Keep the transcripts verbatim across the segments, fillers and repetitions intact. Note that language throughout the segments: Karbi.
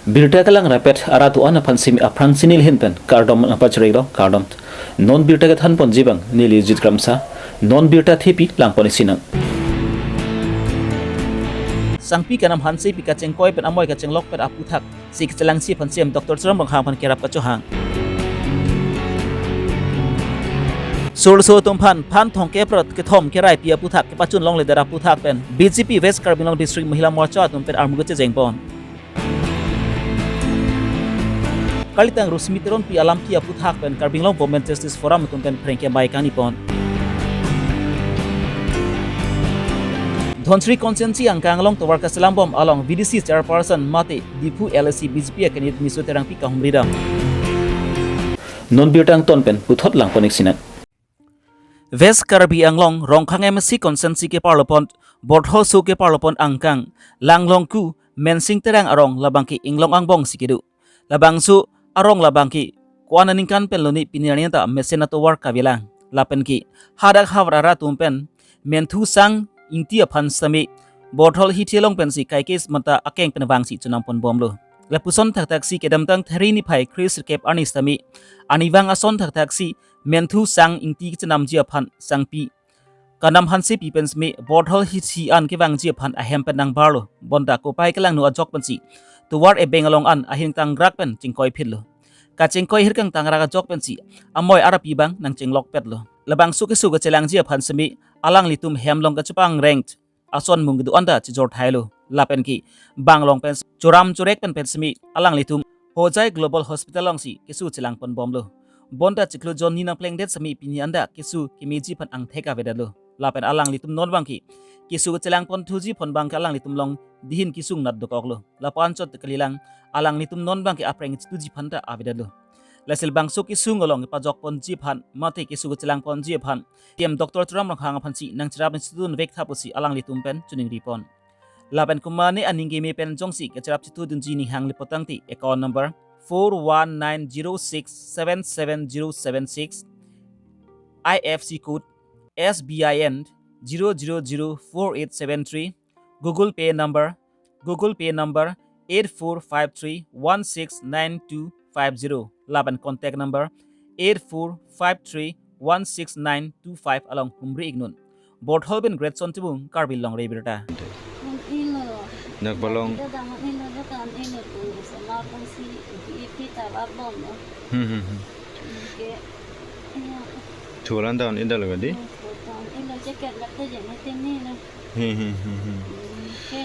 Birta kelang rapet arat do-an aphan simi aphrang si neli ahin pen kardom nangpachiriklo, kardom. Non birta kethan ponji abang neli Jit Kramsa, non birta thepi lang pon isi nang. Sangpi Kanam Hansepi kachingkoi pen amoi kachinglokpet aphuthak si kachelangji aphan C E M Doctor Tuliram Ronghang aphan kerap kachohang. Solo atum aphan phan thomkep ra kethom keraipi aphuthak kepachun longledet aphuthak pen B J P West Karbi Anglong District Mahila Morcha atum pen armu kachejeng pon. Kalitang Rosmi Teronpi alampi aphuthak pen Karbi Anglong Women Justice Forum atum pen phreng kembai kangni pon. Dhansiri constituency angkang along tovar kaselam bom along V D C chairperson mate Diphu L A C B J P a-candidate Niso Terangpi kahumri dam. Non birta angton pen puthot lang pon isi nang. West Karbi Anglong Rongkhang M A C constituency keparlo pon, Borthol so keparlo pon angkang Langlongku Mensing Terang arong labang ke inglong angbong si kedo. Labangso arong labang ke ko-an aningkan pen lone pini arni ta mesen atovar kavelang. Lapen ke hadak havar arat atum pen Menthu Sang Ingti aphan sitame Borthol hithi along pensi kaikes mata akeng pen vangsi chonam pon bomlo. Lapuson thakthak si kedamtang Thari niphai kresirkep arni sitame arnivang ason thakthak si Menthu Sang Ingti kachenamji aphan sangpi Kanam Hansepi pen sitame Borthol hithi an kevangji aphan ahem pen nangbarlo. Bonta kopai kelangno ajok pensi tovar ebeng along an ahin tangrak pen chingkoi phitlo. Kachingkoi hirkang tangrak ajok pensi amoi arapi abang nangchinglokpetlo. Labangso keso kachelangji aphan sitame alanglitum hem along kachepangrengt ason mung kedo-an ta chijor thailo. Lapen ke bang along pen choram chorek pen pen sitame alanglitum Hojai Global Hospital alongsi keso chelang pon bomlo. Bonta chiklo jon ni nangplengdet sitame pini anta keso kemeji aphan angthek avedetlo. Lapen alanglitum non abang ke keso chelang pon thuji aphan abang ke alanglitum along dihin kesung nat dokoklo. Lapu anchot kalilang alanglitum non abang ke aphreng chituji aphan ta avedetlo. Lasi labangso kesung along kepajok ponji aphan mate keso chelang ponji aphan C E M Doctor Tuliram Ronghang aphansi nangcherap nangchitun vek tha pusi alanglitum pen chiningri pon. Lapen komatne aning keme pen jongsi kacherap chitudunji ning hangli potangte account number four one nine zero six seven seven zero seven six, I F S C code S B I N zero zero zero four eight seven three, Google Pay number, Google Pay number eight four five three one six nine two five zero, lapen contact number eight four five three one six nine two five along humri iknon. Borthol pen Greatson Timung, Karbi Longri Abirta. Dak palong. Dak dang ilo, dak dang ilo tu sama pun si ipi ipi tabak bom lo. Hmm, hmm, hmm. Ke, ya. Thulan down inda lo kadi? Hmm, thulan ilo jacket mate jene teni lo. Hmm, hmm, hmm, hmm. Ke,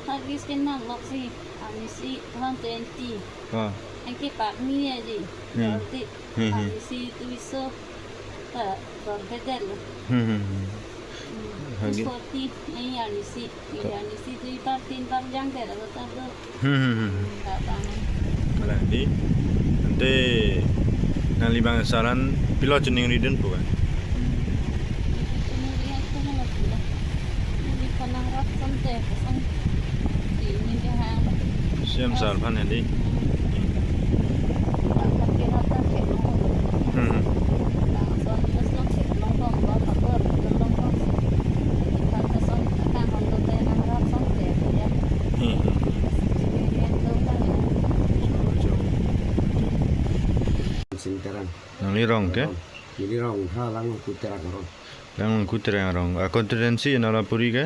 hagis ke nangloksi, arnisi one twenty. Ah. Anke pakni aji. Hmm. Berarti Hmm, hmm. Arnisi duiso ta dor bedel. Hmm, hmm, hmm. Hmm. Hagi. Two forty, eh, arnisi. Ka- Arnisi dui bar, tin bar jangdet alo ta do. Hmm, hmm, hmm, hmm. Hmm, ta tang. Alangli. Ante nangli bang saran pilo chiningridun pu kan? Hmm. Chiningri aku na mati lah. Ini kanang rat sante, kosong. Ini dia hang. C E M sir aphan hedi. Hmm. Hmm. Hmm. Sing Terang. Nangli rong ke? Neli rong, ha, Langlongku Terang rong. Langlongku Terang rong. A constituency nala puri ke?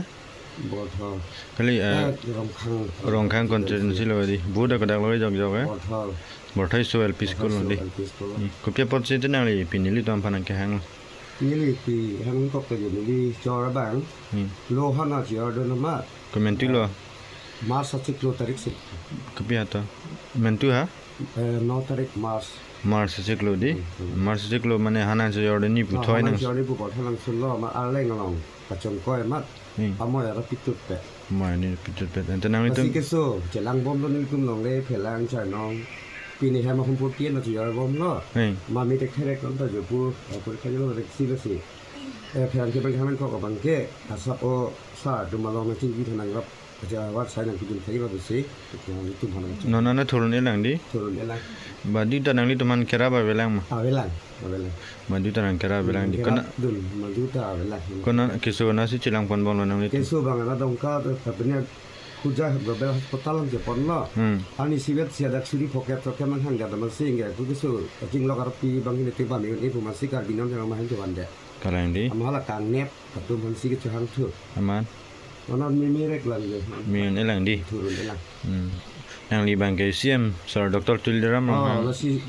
Borthol. Kali, eh, Eh, Rongkhang. Rongkhang constituency lo di. Vote dak dak lo jok jok, eh? Borthol. Borthol so L P school lo di. Borthol so L P school. Hmm. Kopi apotsi te nangli pini ilitum aphan nangkehang? Neli pi hang kok ta neli chor abang. Hmm. Lo hana chor do nama. Komentu lo? March achiklo tarik si. Kopi ato? Mentu ha? Eh, no tarik March. March achiklo di. Hmm, hmm. March achiklo mane hana chor do ni pu thoi nang. Hana chor do ni pu thoi nangsunlo ma arleng along. Kachingkoi amat. Hmm. Amoi ara pitutpet. Amoi ni pitutpet. Ante nanglitum. Lasi keso chelang bomlo nelitum longle phelang charnong. Pini hem ahum pur tien na chor bomlo. Hmm. Mami tek therek nonta jopu, eh, pur kajolo rek si lasi. Eh, phelang ke bang hang kok abang ke, asap o sir atum along nangchingki than nangrap. Acha, wat sai nangkidun thai ba besi, nangtum hana. Non non thurun elang di? Thurun elang. Badu ta nanglitum aphan kerap avelang ma? Avelang, avelang. Badu ta nang kerap avelang di. Kerap kona dun, badu ta avelang. Kona keso nasi chelang pon bomlo nanglitum? Keso bang ana dongka, ta punya Puja Global Hospital ang chepon lo. Hmm. Ani sivet si adak suri pocket roket nang hang gada masing ya. Kukisu, kaching lo karpi bang ini tiba mi ini pumasi Karbi non yang mahan tuan de. Kalang di. Amahala kang nep, katum hansi ke chehang thu. Aman. Mana mi merek lang de. Mi un elang di. Turun elang. Hmm. Nangli bang ke C M, Sir Doctor Tuliram Oh, Ronghang. Lasi,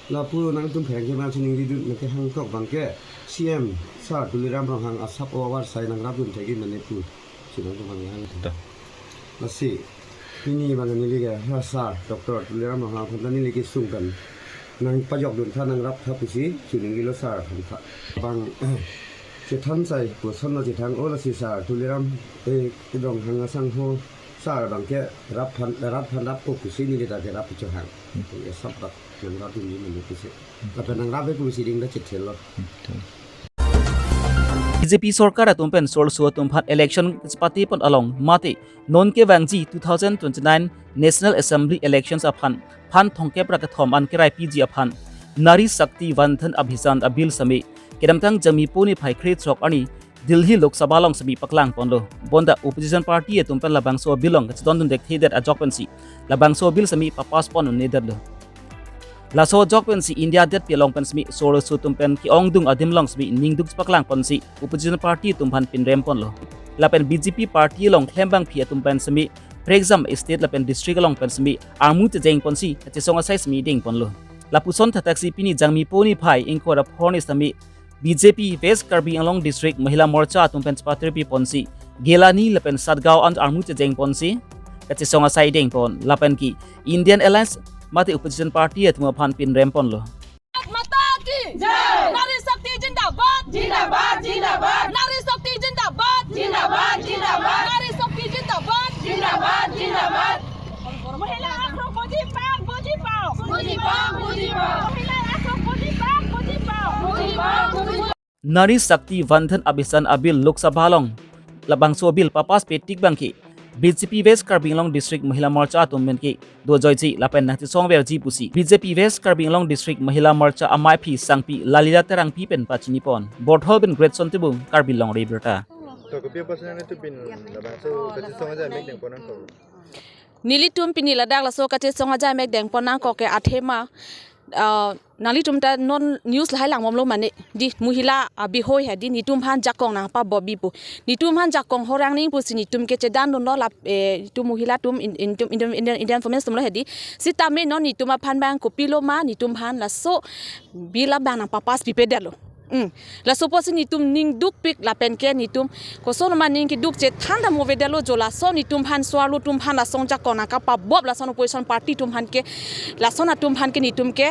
lapu nangtum pherang ke bang sining di dun, nang ke hang tok bang ke C M, Sir Tuliram Ronghang asap awar sai nangrap dun thegi mane pu. Sinang tum hang hang. Ta. Lasi, pini bang neli ke, ha, Sir Doctor Tuliram Ronghang aphan ta neli kesung kan. Nangpajok dun tha nangrap tha pusi, sining lo Sir aphan tha. Bang, chethan sai, puson lo chethang, o lasi Sir Tuliram, eh, kedong hang asang ho, Sir bang ke rap phan, rap phan rap ko pusi neli ta ke rap cho hang. Hmm. Ya sap bak, nangrap dun ni mane pusi. Lapen nangrap ko pusi ding da chethel lo. Hmm, ta. B J P sorkar atum pen sorsu atum aphan election kachepate pon along mate non kevangji two thousand twenty-nine National Assembly Elections aphan phan thomkep ra kethom an kerai piji aphan Nari Shakti Van Dhan Abhiyan abill sitame kedamtang Jangmi po niphai krethrok arni Delhi Lok Sabha along sitame paklang ponlo. Bonta opposition party atum pen labangso abill along kachedondun dekthedet ajok pensi labangso abill sitame papass pon un-edetlo. Laso ajok pensi India detpi along pen sitame sorsu atum pen ke-ongdung adim along sitame ningduk paklang ponsi opposition party atum aphan pinrem ponlo. Lapen B J P party along klembangpi atum pen sitame prekjam state lapen district along pen sitame armu chejeng ponsi kachesong asai sitame deng ponlo. Lapuson thatak si pini Jangmi po niphai ingkoi ra phongo arni sitame B J P West Karbi Anglong District Mahila Morcha atum pen chepatirpi ponsi Gilani lapen Satgaon an armu chejeng ponsi kachesong asai deng pon lapen ke Indian Alliance mate opposition party atum aphan pinrem ponlo. Bharat माता की जय। नारी शक्ति जिंदाबाद। जिंदाबाद, जिंदाबाद। नारी शक्ति जिंदाबाद। जिंदाबाद, जिंदाबाद। नारी शक्ति जिंदाबाद। जिंदाबाद, जिंदाबाद। महिला आश्रम को जी पाओ, को जी पाओ। को जी पाओ, को जी पाओ। महिला आश्रम को जी पाओ, को जी पाओ। को जी पाओ, को जी पाओ। Nari Shakti Van Dhan Abhiyan abill Lok Sabha along labangso abill papass petik bang ke B J P West Karbi Anglong District Mahila Morcha atum pen ke dojoiji lapen nangchesongverji pusi B J P West Karbi Anglong District Mahila Morcha amaiphi sangpi Lalila Terangpi pen pachini pon. Borthol pen Great Sontibung, Karbi Longri Abirta. To, kopi apotsi nanglitum pini labangso kachesong ajai mek deng pon nangkok? Nelitum pini ladak laso kachesong ajai mek deng pon nangkok ke athema, ah, nanglitum ta non news lahai langbomlo mane di Mohila, ah, Bihu he di netum aphan jakong nangpabobbi pu. Netum aphan jakong horang ning pusi netum ke chedandunlo lap, eh, netum Mohila atum in, in, netum Indian, Indian, Indian Women atum lo he di. Sitame non netum aphan bang kopilo ma netum aphan laso bill abang nangpapass pipedetlo. Hmm. Laso apotsi netum ning dukpik lapen ke netum koson ma ning keduk chethan ta movedetlo jo laso netum aphan so-arlo atum aphan lason jakong nangkapabob lason opposition party atum aphan ke lason atum aphan ke netum ke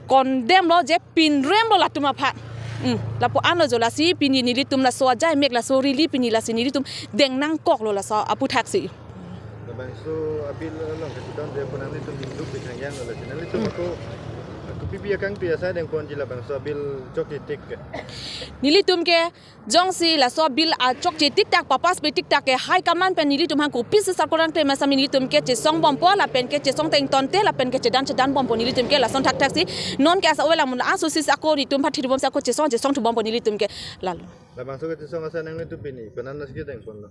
condemn lo je pinrem lo latum aphan. Hmm. Lapu-an lo jo lasi pini nelitum laso ajai mek laso rally pini lasi nelitum deng nangkoklo laso aputhaksi. Labangso abill along kachedon de pon nanglitum ning dukpik hangyang lo lasi nanglitum Hmm. ako kopi pi akangtui asai deng ponji labangso abill chokche tik ke? Nelitum ke jongsi laso abill achokche tik tak papass petik tak ke high command pen nelitum aphan kopisi sarkol nangklemma sitame nelitum ke chesongbompo lapen ke chesong ta ingtonte lapen ke chedan chedanbompo nelitum ke lason thakthaksi non ke asa oe lang mun aso si ako netum aphan thiribomsi ako chesong chesongthubompo nelitum ke lalo. Labangso kachesong asai nanglitum pini konan nasi deng ponlo?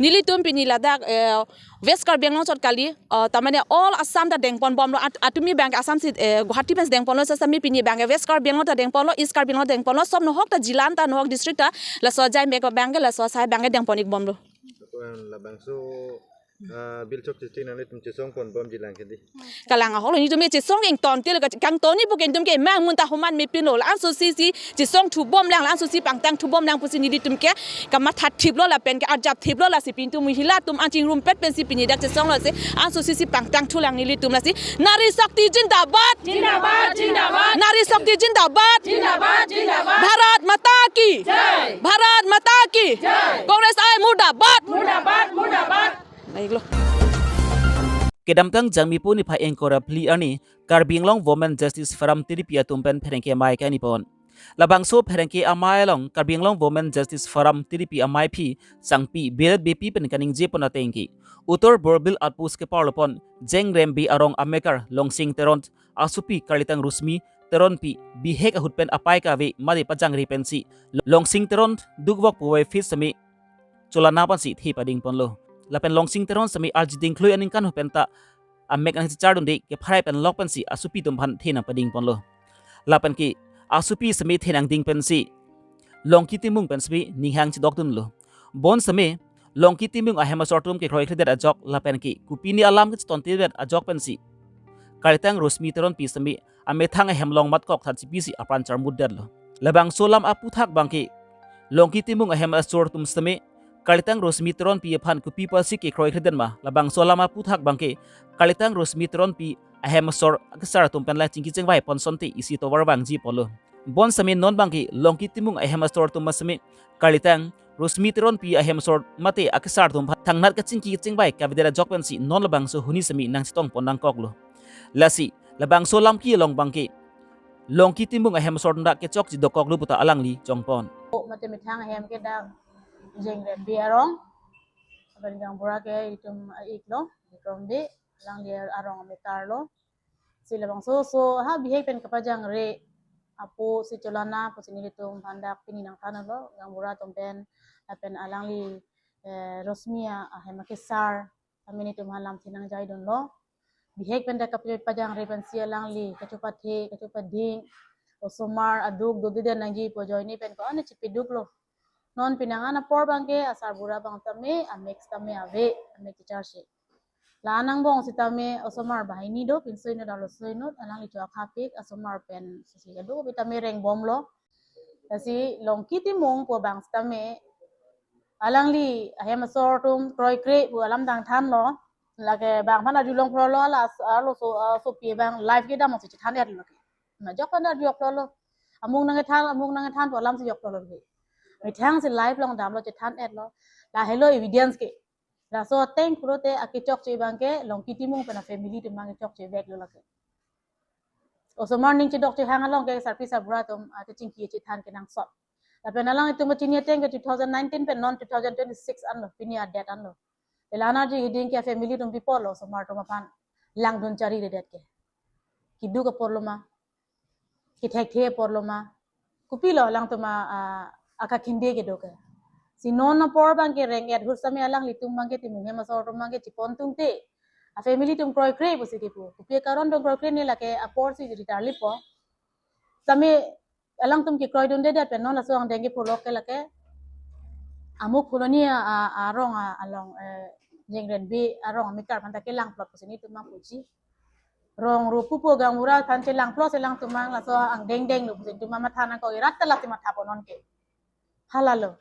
Nelitum pini ladak, eh, West Karbi Anglong chot kali, eh, tamane all Assam ta deng ponbomlo at-, atumi bang ke Assam si, eh, Guwahati pen deng ponlo sitame pini bang ke West Karbi Anglong ta deng ponlo, East Karbi Anglong deng ponlo, sob nohok ta jila ta nohok district ta laso ajai mek bang ke laso asai bang ke deng pon-ikbomlo. Lapen labangso ah, bill chokche tik nanglitum chesong ponbomji lang ke di? Kalang ahok lo netum ke chesong ingtonte lo ka kangtoni pu ke netum ke mang mun ta homan mepinlo la-anso si si chesongthubom lang la-anso si pangtangthubom lang pusi nelitum ke kamatha thiplo lapen ke arjap thiplo lasi pini netum Mohila atum an chingrumpet pensi pini dak chesonglo si anso si si pangtangthu lang nelitum lasi Nari Shakti Jindabad. Jindabad, jindabad. Nari Shakti Jindabad. Jindabad, jindabad. Bharat Mata Ki. Jai. Bharat Mata Ki. Jai. Congress I Murdabad. Murdabad, murdabad. Baiklo. Kedamtang Jangmi po niphai ingkoi ra phli arni Karbi Anglong Women Justice Forum T D P atum pen pherangke amei kani pon. Labangso pherangke amei along Karbi Anglong Women Justice Forum T D P amaiphi sangpi Biret Beypi pen kaningje pon ateng ke Uttar Borbil Outpost keparlo pon Jengrembi arong amekar Longsing Teron asopi Karlitang Rusmi Teronpi bihek ahut pen apai kave mate pajangri pensi Longsing Teron dukvok puvoiphit sitame cholana pensi the pading ponlo. lapen Longsing Teron sitame arjiding klui aningkan pen ta amek nangchechardunde kepharai pen lok pensi asopi atum aphan the nangpading ponlo. Lapen ke asopi sitame the nangding pensi Longki Timung pen sitame ninghang chedokdunlo. Bonsitame Longki Timung ahem asor atum kekroikredet ajok lapen ke kopine alam kachetongtedet ajok pensi kalitang Rosmi Teronpi sitame amethang ahem along matkok than chipisi apran charmutdetlo. Labangso alam aphuthak abangke Longki Timung ahem asor atum sitame kalitang Rosmi Teronpi aphan kopi apotsi kekroikredet ma, labangso alam aphuthak abangke kalitang Rosmi Teronpi ahem asor akesar atum pen la chingki chingvai pon asonte isi tovar vangji apotlo. Bonsitame non abangke Longki Timung ahem asor atum sitame kalitang Rosmi Teronpi ahem asor mate akesar atum aphan thangnat kachingki chingvai kavedet ajok pensi non labangso ahuni sitame nangchetong pon nangkoklo. Lasi labangso alam ke along abangke Longki Timung ahem asor atum ta kechokche dokoklo puta alangli chongpon. Mate methang ahem ke dak Jengrenbi arong, aban gaonbura ke itum a-iklo, Bikrambi, alangli arong amekarlo. Si labangso oso ha bihek pen kapajangre apo si cholana pusi nelitum aphan dak pini nangthanlo, gaonbura atum pen, lapen alangli, eh, Rosmi ahem akesar, kami nelitum aphan lamthe nangjaidunlo. Bihek pen dak kapajangre pensi alangli kachopathe, kachopading, osomar aduk dodeden nangji pu ajoine pen ko-an chipiduklo. Non penang an apor abangke asarbura abang tame, amek tame ave, amek teacher si. La-an angbong sitame osomar banghini do, pinso inut arloso inut, alangli cho akhapik, asomar pen sisi kadokave tame rengbomlo. Lasi Longki Timung pu abang sitame alangli ahem asor atum kroikre pu alam dangthanlo. Lake bang aphan arjulongprolo, la as-, arloso, asopi abang live kedam si chethan-etlo ke. Majok aphan arjulongprolo. Amung nangkethan, amung nangkethan pu alam si jokprolo ke. Methang si live along damlo, chethan-etlo. Lahelo evidence ke. Laso ateng pulote akechokche abangke Longki Timung pen afamily atum abang kechokche veklo lake. Osomar aning chedokche hang along ke sarpi sarbura atum, ah, kachingki chethan kenangsot. Lapen alanglitum chini ateng ke two thousand nineteen pen non two thousand twenty-six anlo, pini a-date anlo. Te la-an arji hiding ke family atum pi apotlo, osomar atum aphan langdun chariredet ke. Keduk apotlo ma, kethekthe apotlo ma, kopilo alangtum a, a, akakhinde kedo ke. Si non apor abangke reng-et ahut sitame alanglitum abangke Timung ahem asor atum abangke chipon tungte, afamily atum kroikre pusi kipu. Kopi akaron atum kroikre ne lake apor si ritarlipo. Sitame alangtum kekroidundedet pen non laso angdeng ke pulok ke lake Amuk Colony a, a, arong a, along, eh, Jengrenbi arong amekar aphan ta kelangplot pusi nelitum abang puji. Rong ro pupo gaonbura aphan chelangplot si alangtum abang laso angdeng denglo pusi nelitum abang matha nangkok, irat ta lasi matha pon non ke. Halalo.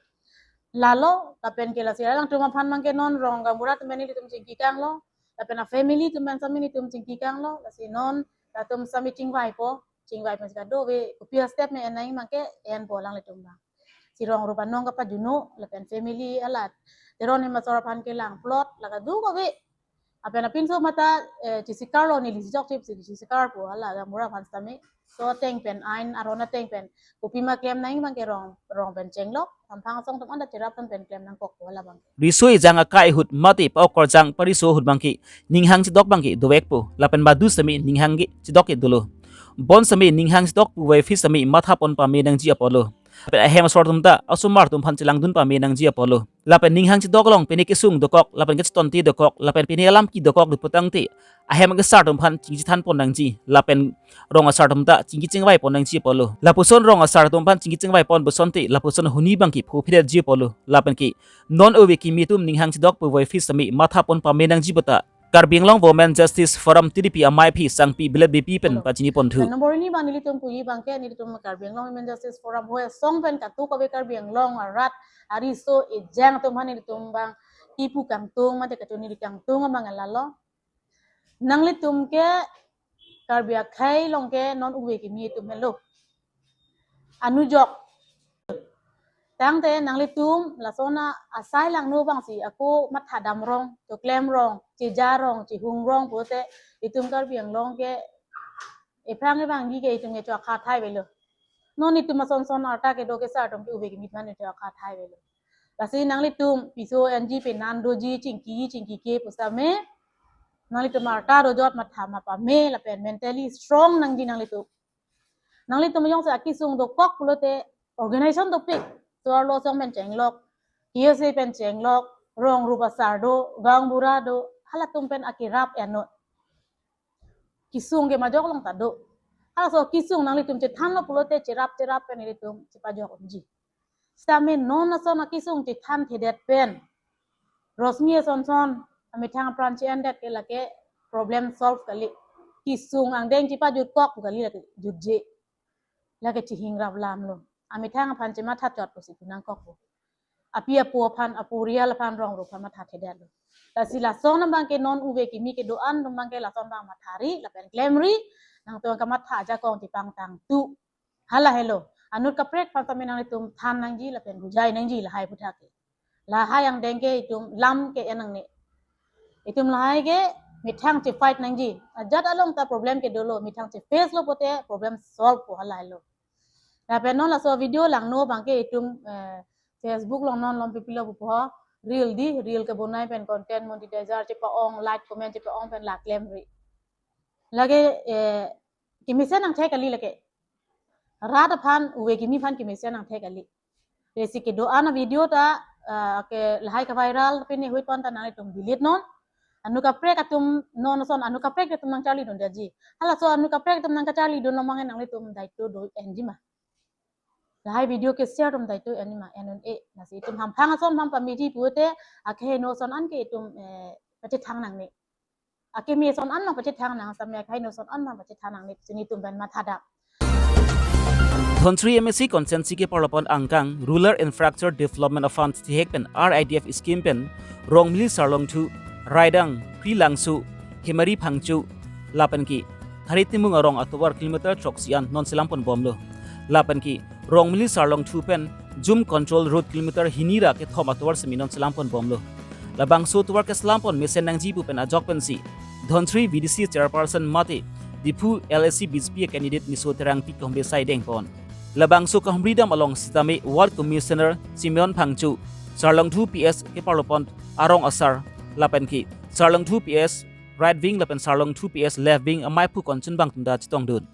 Lalo, lapen ke lasi alangtum aphan abangke non rong gaonbura atum pen nelitum chingki kanglo, lapen afamily atum pen sitame nelitum chingki kanglo, lasi non latum sitame chingvaipo, chingvai pen si kadokave, kopi astep me en nangji abangke enpo alanglitum abang. Si rong ro panong kapajuno, lapen family alat Teron ahem asor aphan kelangplot, la kadokave. Lapen apinso mata, eh, chisikarlo, neli si chokche si chisikar pu hala gaonbura aphan sitame. So ateng pen, ain aron ateng pen, kopima klem nangji abangke rong, rong pen chenglok, samphang asong atum anta cherap pen klem nangkokpo hala abang. Riso ejang akai ahut mate pa-ok korjang pariso ahut abangke ninghang chedok abangke dovekpo, lapen badu sitame ninghang ke chedok ke dolo. Bonsitame ninghang chedok puvoiphit sitame matha pon pame nangji apotlo. Lapen ahem asor atum ta osomar atum aphan chelangdun pame nangji apotlo. Lapen ninghang chedok along pine kesung dokok, lapen kachetongte dokok, lapen pine alam kedokok do putangte ahem akesar atum aphan chingki chethan pon nangji, lapen rong asar atum ta chingki chingvai pon nangji apotlo. Lapuson rong asar atum aphan chingki chingvai pon pu asonte lapuson ahuni abangke phophidetji apotlo. Lapen ke non ove kimi atum ninghang chedok puvoiphit sitame matha pon pame nangji puta Karbi Anglong Women Justice Forum, T D P, amaiphi Sangpi Bilet Beypi pen pachini ponthu. Number hini abang nelitum puji abangke, nelitum Karbi Anglong Women Justice Forum ahoi asong pen kadokave Karbi Anglong arat ariso ejang atum aphan nelitum abang kipu kangtung mate kachoniri kangtung abang lalo. Nanglitum ke Karbi akhei along ke non ove kimi atum helo. Anujok. Tangte nanglitum lason asai langno abang si ako matha damrong, choklem rong, cheja rong, chehung rong pulote itum Karbi Anglong ke ephrang ebangji ke itum ke cho akha thai avelo. Non itum ason son arta kedo kesar atum ke ove kimi aphan cho akha thai avelo. Lasi nanglitum piso enji penan doji chingki chingkike pu sitame nanglitum arta dojot matha ma pame lapen mentally strong nangji nanglitum. Nanglitum jongsi akesung dokok pulote organization dopik, so-arlo asong pen chenglok, K S A pen chenglok, rong rup asar do, gaonbura do, halatum pen akerap anut. Kesung ke majok along ta do. Halaso kesung nanglitum chethanlo pulote cherap cherap pen ilitum chepajok unji. Sitame non ason akesung chethanthedet pen Rosmi ason son amethang apran che-endet ke lake problem solve kali. Kesung angdeng chepajutkok pu kali, lake jutje. Lake chehingrap lamlo. Amethang aphan chematha chot pusi pu nangkokpo. Api apo aphan, aporial aphan, rong rup aphan mathathedetlo. Lasi lason abang ke non uve kimi kedo-an atum abang ke lason abang mathari lapen klemri, nangtum kamatha ajakong chepangtangtu. Hala helo. Anut kaprek aphan tame nanglitum than nangji lapen bujai nangji lahai aputhak ke. Lahai angdeng ke itum lam ke-en nangne. Itum lahai ke methang chefight nangji. Ajat along ta problem ke dolo, methang cheface lo pote problem solve po, hala helo. Lapen non laso video langno abang ke itum, eh, Facebook along non lom pipilo pupo, reel di, reel kebonai pen content monetizer chepa-ong, like comment chepa-ong pen la klemri. Lake, eh, kemesen angthek kali lake. Rat aphan, uve kimi aphan kemesen angthek kali. Lasi kedo-an avideo ta, ah, ke lahai kaviral pini huit pon ta nanglitum delete non. Anut kaprek atum non ason, anut kaprek atum nangcharlidun detji. Halaso anut kaprek atum nangkacharlidun along abang nanglitum daito do-enji ma? Lahai video ke share atum daito enji ma? En un-e. Lasi itum hamphang ason ham pamiji pulote akeheno ason an ke itum, eh, pachethang nangne. Akeme ason an nang pachethang nang, sitame akeheno ason an nang pachethang nangne, si nelitum pen mathadam. Dhonsiri M A C constituency keparlopon angkang Rural Infrastructure Development Fund thihek pen R I D F scheme pen Rongmili Sarlongthu, Raidang, Krilangso, Khemari Phangcho, lapen ke Thari Timung arong atovar kilometer throksi an non selam ponbomlo. Lapen ke Rongmili Sarlongthu pen Jum Control Road kilometer hini ra kethom atovar semi non selam ponbomlo. Labangso atovar keselam pon mesen nangji pu pen ajok pensi Dhonsiri V D C chairperson mate Diphu L A C B J P candidate Miso Terangpi kehombe sai dengpon. Labangso kehomridam along sitame Ward Commissioner Simeon Phangcho, Sarlongthu P S keparlopon arong asar, lapen ke Sarlongthu P S right wing lapen Sarlongthu P S left wing amei aphu konchun abang atum ta chetongdun.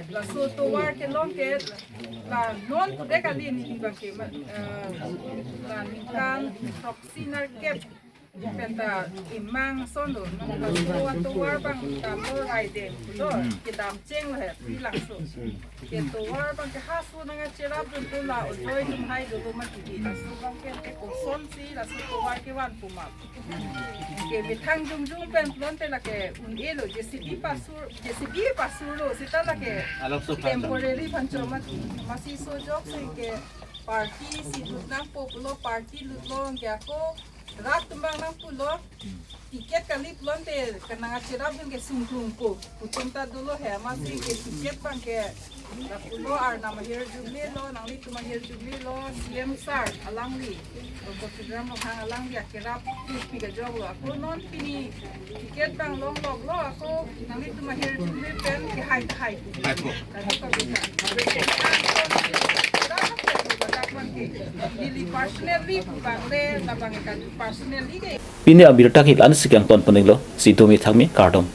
Laso atovar kelong ke la non pudek kali neli abang ke ma, eh, la ningkan throksi nerkep pen ta imang ason lo, non laso atovar abang ta mo Raideng pulo, kedam chenglo he, Krilangso. Ke atovar abang ke halaso nangkacherapdun pu la ojoi atum hai dolo mati, laso abang ke kosonsi laso atovar kevan pu ma. Ke methang jongjong pen pulote lake un-elo, J C B pasur, J C B pasurlo, seta lake alangso aphan temporary aphan chot mati. Masi sojok si ke party si lut nangpo pulo, party lutlo ke ako rat atum abang nangpulo. Ticket kali pulote kanangkacherapdun ke sungklung ko. Putum ta dolo he, masi ke ticket abang ke lapulo Arnam ahirjume lo, nanglitum ahirjume lo, C M sir alangli, Doctor Tuliram Ronghang alangli akerap pi kajoklo. Ako non pini ticket abang longloklo, ako nanglitum ahirjume pen kehai kehai. Neli personally pu abang le, labang ke personally ke. Pini abirta ke la-ansi kangton poninglo, si domi thangmi kardom.